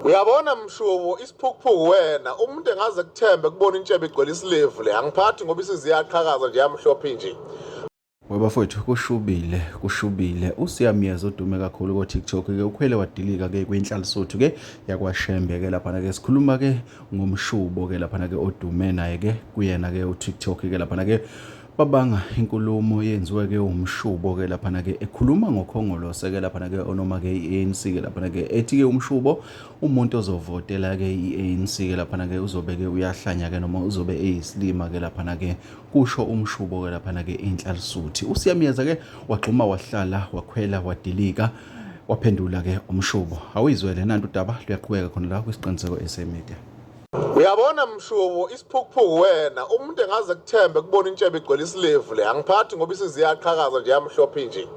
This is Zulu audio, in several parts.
Uyabona Mshubo isiphukuphuku wena umuntu engaze kuthembe kubona intshebe igcwele isilevu le angiphathi ngoba isizi iyaqhakaza nje yamhlophe nje. Webafowethu kushubile kushubile uSiyamyeza odume kakhulu ko-TikTok ke ukhwele wadilika ke kwinhlalisuthi ke yakwaShembe ke laphana ke sikhuluma ke ngomshubo ke laphana ke odume naye ke kuyena ke uTikTok ke laphana ke babanga inkulumo yenziwe ke umshubo ke laphana ke ekhuluma ngokhongolose ke laphana ke onoma ke i-ANC ke laphana ke ethi ke umshubo umuntu ozovotela ke i-ANC ke laphana ke uzobe ke uyahlanya ke noma uzobe eyisilima ke laphana ke kusho umshubo ke laphana ke inhlalisuthi usiyamyeza ke wagxuma wahlala wakhwela wadilika waphendula ke umshubo awuyizwele nantu udaba luyaqhubeka khona la kwisiqiniseko SA Media. Uyabona Mshubo isiphukuphuku wena umuntu engaze kuthembe kubona intshebe igcwele isilevu le angiphathi ngoba isizi iyaqhakaza nje yamhlophe nje.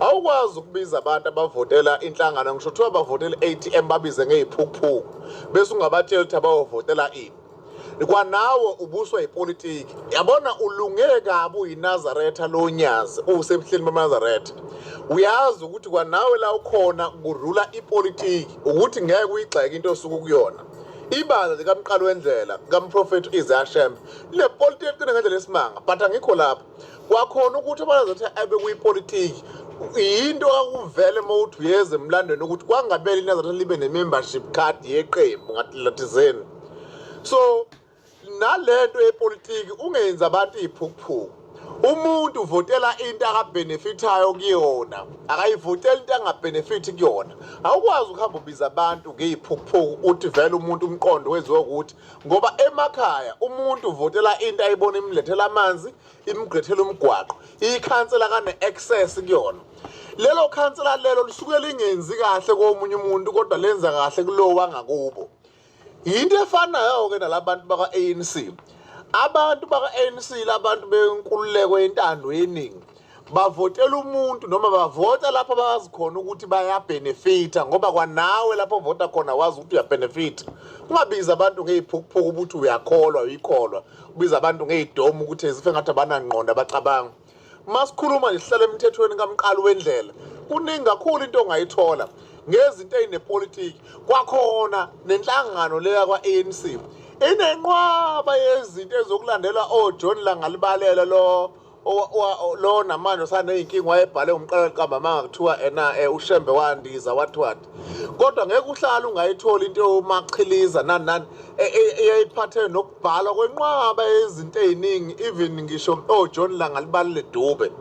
Awukwazi ukubiza abantu abavotela inhlangano ngisho kuthiwa bavotela i-ATM babize ngeziphukuphuku bese ungabatshela ukuthi abayovotela ini. Kwanawe ubuswa yipolitiki yabona ulunge kabi uyiNazaretha lonyazi usebuhleni bamaNazaretha uyazi ukuthi kwanawe la ukhona kurula ipolitiki ukuthi ngeke uyigxeke into osuke kuyona ibandla likamqalo wendlela kamprofethi uIsaiah Shembe le politiki eqine ngendlela esimanga but angikho lapho kwakhona ukuthi abanazaretha abekuyipolitiki yinto akuvele uma uthi uyeza emlandweni ukuthi kwangabele iNazaretha libe ne-membership card yeqembu ngathizeni so nalento yepolitiki ungenzi abantu iphukuphuku umuntu uvotela into akabenefithayo kuyona akayivoteli into angabenefithi kuyona awukwazi ukuhamba ubiza abantu ngeyiphukuphuku uthi vele umuntu umqondo wenziwe ukuthi ngoba emakhaya umuntu uvotela into ayibona imlethela amanzi imgqethela umgwaqo ikhansela kane-access kuyona lelo khansela lelo lisuke lingenzi kahle komunye umuntu kodwa lenza kahle kulowo wangakubo Yinto efanayo-ke nalabantu bakwa-ANC. Abantu bakwa-ANC labantu benkululeko yentando yeningi bavotela umuntu noma bavota lapho bazi khona ukuthi bayabhenefitha ngoba kwanawe lapho ovota khona wazi ukuthi uyabhenefitha. Ungabizi abantu ngeyiphukuphuku ukuthi uyakholwa uyikholwa, ubiza abantu ngeyidomu ukuthi zife ngathi abanangqondo abacabanga. Masikhuluma nje sihlala emthethweni kamqali wendlela kuningi kakhulu into ongayithola ngezinto ezinepolitiki kwakhona nenhlangano leya kwa-ANC inenqwaba yezinto ezokulandela oJohn Langalibalele lo lo namanje usaney'nkinga wayebhale umqala qamba amanga kuthiwa ena uShembe wandiza wathi wathi kodwa ngeke uhlale ungayitholi into yomachiliza nani nani eyayiphathe nokubhalwa kwenqwaba yezinto ey'ningi even ngisho oJohn Langalibalele Dube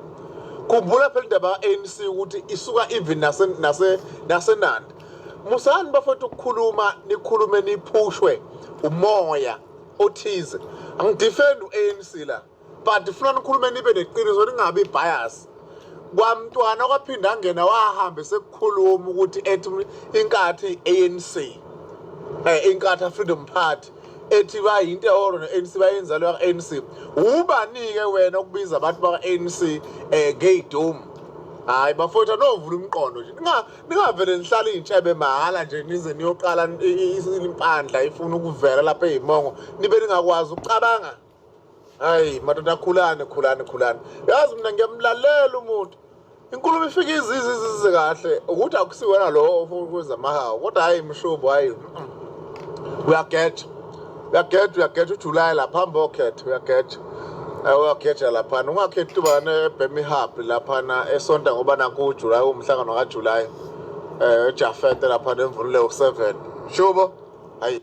khumbula phela indaba ka-ANC ukuthi isuka even naseNanda musani bafethu ukukhuluma nikhulume niphushwe umoya othize angidefend u-ANC la but funa nikhulume nibe neqiniso ningabi bias kwamntwana kwaphinda angena wahambe sekukhuluma ukuthi ethi inkathi ANC inkatha Freedom Party ethi bayinto ehoro ne-ANC bayenzalo yakwa-ANC ubani-ke wena ukubiza abantu bakwa-ANC ngeyidomu hhayi bafowethu anovula umqondo nje ningavele nihlale iy'ntshebe mahhala nje nize niyoqala impandla ifuna ukuvela lapha eyimongo nibe ningakwazi ukucabanga Hayi madoda khulani khulani khulani. Yazi mina ngiyamlalela umuntu. Inkulumo ifike izize izize kahle ukuthi akusiwena lo ofuna ukwenza amahawu kodwa hayi mshubo hayi. Uyageja. Uyageja uyageja uJuly lapha hamba okhetha uyageja. Uyageja laphana ungakhethi ubani ebhema ihub laphana esonta ngoba nakhu uJuly umhlangano kaJuly. Eh eJafete laphana emvunule u7. Shubo hayi.